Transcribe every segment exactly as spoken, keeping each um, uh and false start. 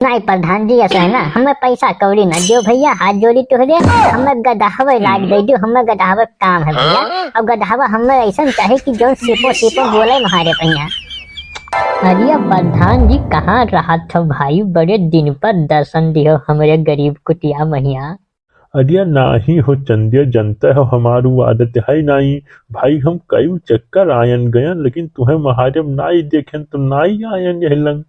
नाहीं प्रधान जी, ऐसा है ना, हमें पैसा कौड़ी ना दियो भैया, हाथ जोड़ी तोहरे, हमें गदहवे लाग दे दियो, हमें गदहवे काम है भैया। और गदहवा हमें ऐसा चाहे कि जौन सीपो सीपो बोले म्हारे भैया। अरे प्रधान जी, कहाँ रहत हो भाई, बड़े दिन पर दर्शन दियो हमरे गरीब कुटिया महिया। अरे नाहीं हो चंदिया, जनते हो हमार उ आदत है नाहीं। भाई हम कई चक्कर आयन गयन, लेकिन तुहें महादेव नाहीं देखेन तो नाहीं आयन यह लंग।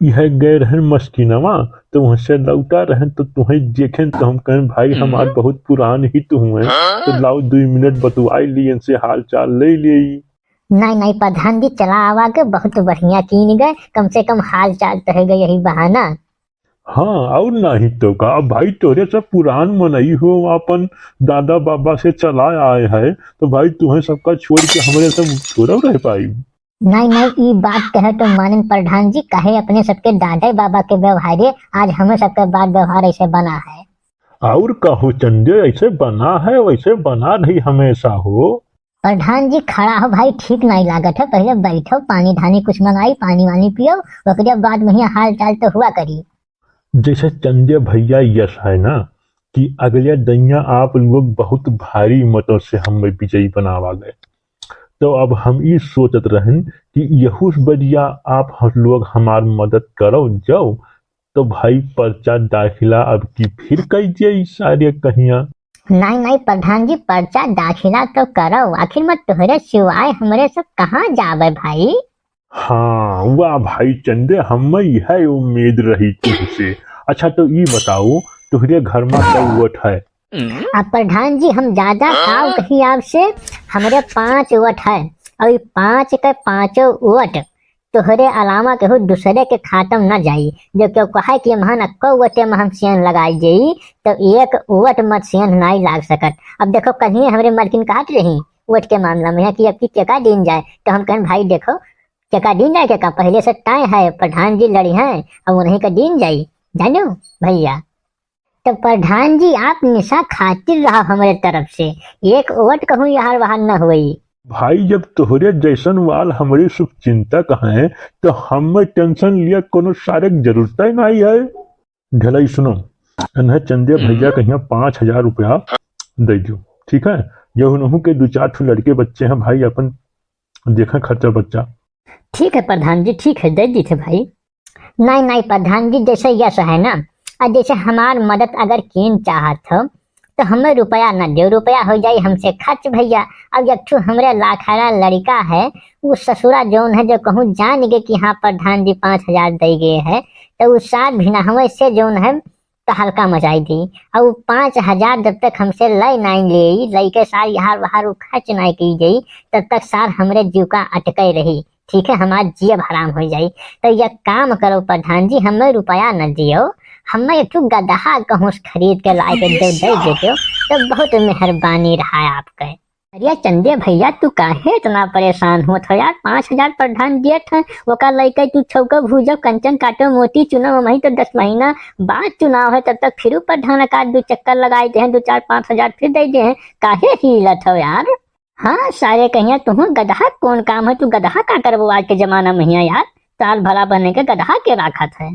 यह गए रहन मस्किनवा, तो वहाँ से लौटा रहन तो तुहें देखेन तो हम कहेन भाई हमार बहुत पुरान ही तो हुए, तो लाओ दुई मिनट बतुआई लियन से हाल चाल ले ले। नाहीं, नाहीं प्रधान जी, चला आवा के बहुत बढ़िया कीन गए, कम से कम हाल चाल तो है गए यही बहाना। हाँ, और नाहीं तो का, अब भाई तोहरे सब पुरान मनई हो, अपन दादा बाबा से चला आए है, तो भाई तुहें सबका छोड़ के हमरे सब थोड़ा रह पाई। नाहीं, नाहीं, ई बात कहे तो मानन प्रधान जी, कहे अपने सबके दादा बाबा के व्यवहारे आज हमें सबके बात व्यवहार ऐसे बना है। और कहो चंदे, ऐसे बना है, वैसे बना रही हमेशा हो। प्रधान जी खड़ा हो भाई, ठीक नाहीं लागत है, पहले बैठो, पानी धानी कुछ मंगाई, पानी वानी पियो, ओकरे बाद में हाल चाल तो हुआ करी। जैसे चंदे भैया यस है ना कि अगले दैया आप लोग बहुत भारी मतों से हमें विजयी बनावा गए, तो अब हम ई सोचत रहन कि यहू से बढ़िया आप हम लोग हमार मदद करो जाओ, तो भाई पर्चा दाखिला अब की फिर कह दिया ई सारे कहिया। नाहीं, नाहीं प्रधान जी, पर्चा दाखिला तो करो, आखिर में तोहरे सिवाय हमरे सब कहाँ जावे भाई? हाँ, वाह भाई चंदे, हमें यह उम्मीद रही तुमसे। अच्छा, तो ई बताओ, तुहरे घर में कई वोट है? अब प्रधान जी, हम ज्यादा काव कही आपसे, हमरे पाँच वोट है, और ई पाँच के पाँचों वोट तोहरे अलावा केहू दूसरे के खाता में न जाई। जो केहू कहे कि हम हन अक्को वोटे में हम सेंध लगाई जाई, तो एक वोट मत सेंध नाई लाग सकत। अब देखो, कल ही हमरे मलकिन कहत रही वोट के मामला में कि अब की केका दिन जाए, तो हम कहन भाई देखो, केका दिन जाए, केका पहले से तय है, प्रधान जी लड़ी हैं, अब उन्हीं का दिन जाई, जानो भैया। तो प्रधान जी, आप निशा खातिर रहो हमरे तरफ से, एक वोट कहूँ यहाँ वहाँ न होई। भाई, जब तोहरे जैसन वाल हमरे शुभ चिंतक हैं, तो हमें टेंशन लिया कोनो सारे के जरूरत ही नहीं है। ढलाई सुनो, इन्हें चंदे भैया कहिया पाँच हजार रुपया दे दियो, ठीक है? ये उन्हों के दो चार ठो लड़के बच्चे हैं भाई, अपन देखें खर्चा बच्चा। ठीक है प्रधान जी, ठीक है, दे दी थे भाई। नाहीं, नाहीं प्रधान जी, जैसे यस है ना, और जैसे हमार मदद अगर कीन चाहत हो, तो हमें रुपया न दियो, रुपया हो जाई हमसे खर्च भैया। अब एक ठो हमरे लाखड़ा लड़का है, उ ससुरा जौन है, जो कहूँ जान गए कि हाँ प्रधान जी पाँच हजार दे गए है, तो उ सार भिनहवे से जौन है, तो हल्का मचाई दी। और उ पाँच हजार जब तक हमसे लय नाई ले, लय के सार यहाँ वहाँ उ खर्च नाई की गई, तब तक सार हमरे जीव का अटके रही। ठीक है, हमार जियब हराम हो जाई। तो यह काम करो प्रधान जी, हमें रुपया न दियो, हमें एक ठो गदहा कहूँ से खरीद के लाए के दे, दे देते हो, तो बहुत मेहरबानी रहा आपके। अरे चंदे भैया, तू काहे इतना परेशान होत हो यार? पाँच हजार प्रधान दियत है, ओका लइके तू छौको भूजो, कंचन काटो, मोती चुनो, वही तो दस महीना बाद चुनाव है, तब तक फिर प्रधान का दो चक्कर लगाए दे हैं, दो चार पाँच हजार फिर दे दे हैं, काहे हिलत हो यार? हाँ, सारे कहिया तुहूँ गदहा कौन काम है, तू गदहा का करबो आज के जमाना में हिया यार? साल भला बने के गदहा के राखत है।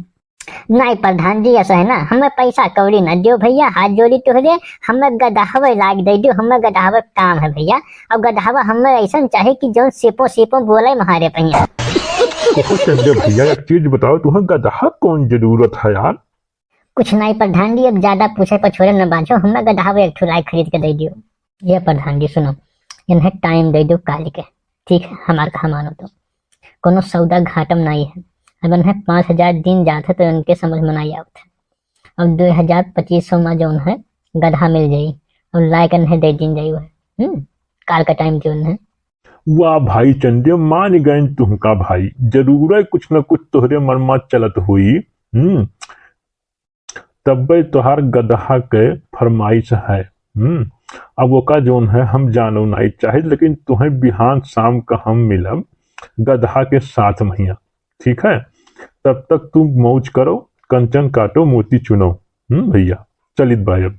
नाई प्रधान जी, ऐसा है ना, हमें पैसा कौड़ी ना दियो भैया, हाथ जोड़ी तोहरे, हमें गदहवे लाग दे दियो, हमें गदहवे काम है भैया। और गदहवा हमें ऐसा चाहे कि जौन सीपो सीपो बोले म्हारे भैया। कहो चंदे भैया, एक चीज बताओ, तुम्हें गदहा कौन जरूरत है यार? कुछ नाई प्रधान जी, अब ज्यादा पूछे पर छोड़े न बांचो, हमें गदहवे एक ठो लाई खरीद के दे दियो। ये प्रधान जी सुनो, इन्हें टाइम दे दो काल के, ठीक है, हमार कहा मानो तो। कोनो सौदा घाटम नाई है। अब इन्हें पाँच हजार दिन जात है तो इनके समझ में नाई आवत है। अब दो हजार पच्चीस सौ में जौन है गदहा मिल जाई, और लायक इन्हें दे दिन जाई है। हम्म, काल का टाइम जौन है। वाह भाई चंदे, मान गए तुमका भाई, जरूर है कुछ न कुछ तोहरे मन में चलत होई। हम्म, तब्बे तोहार गदहा के फरमाइश है। हम्म, अब ओका जौन है हम जानो नाई चाहे, लेकिन तुहें बिहान शाम का हम मिलब गदहा के साथ महिया, ठीक है? तब तक तुम मौज करो, कंचन काटो, मोती चुनो। हम्म भैया, चलित भाई अब।